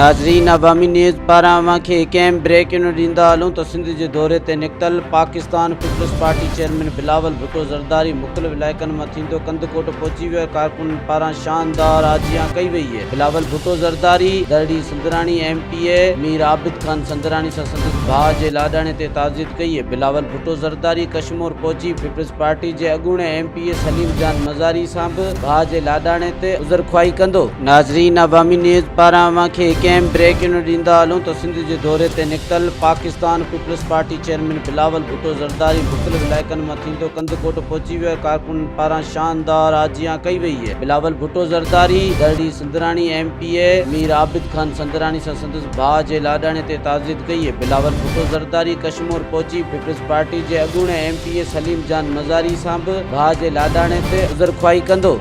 ناظرين عوامي نيوز پاران اوهان کي هڪ اهم بريڪنگ ڏيندا هلون ته سنڌ جي دوري تي نڪتل Pakistan Peoples Party chairman Bilawal Bhutto Zardari مختلف علائقن مان ٿيندو ڪنڌڪوٽ پهچي ويو ۽ ڪارڪنن پاران شاندار آجيان ڪئي وئي آهي Bilawal Bhutto Zardari Darri Sundrani M P A Mir Abid Khan Sundrani سان سندس ڀاء جي لاڏاڻي تي تعزيت ڪئي آهي بلاول ڀٽو زرداري ڪشمور پهچي پيپلز پارٽي جي اڳوڻي M P A Saleem Jan Mazari سان به ڀاء جي لاڏاڻي تي عذرخواهي ڪندو. ناظرين عوامي نيوز پاران اوهان کي هڪ اهم بريڪنگ ڏيندا هلون ته سنڌ جي دوري تي نڪتل Pakistan Peoples Party chairman Bilawal Bhutto Zardari مختلف علائقن مان ٿيندو ڪنڌڪوٽ پهچي ويو ۽ ڪارڪنن پاران شاندار آجيان ڪئي وئي آهي Bilawal Bhutto Zardari Darri Sundrani M P A Mir Abid Khan Sundrani سان سندس ڀاء جي لاڏاڻي تي تعزيت ڪئي آهي بلاول ڀٽو زرداري ڪشمور پهچي پيپلز پارٽي جي اڳوڻي M P A Saleem Jan Mazari سان به ڀاء جي لاڏاڻي تي عذرخواهي ڪندو.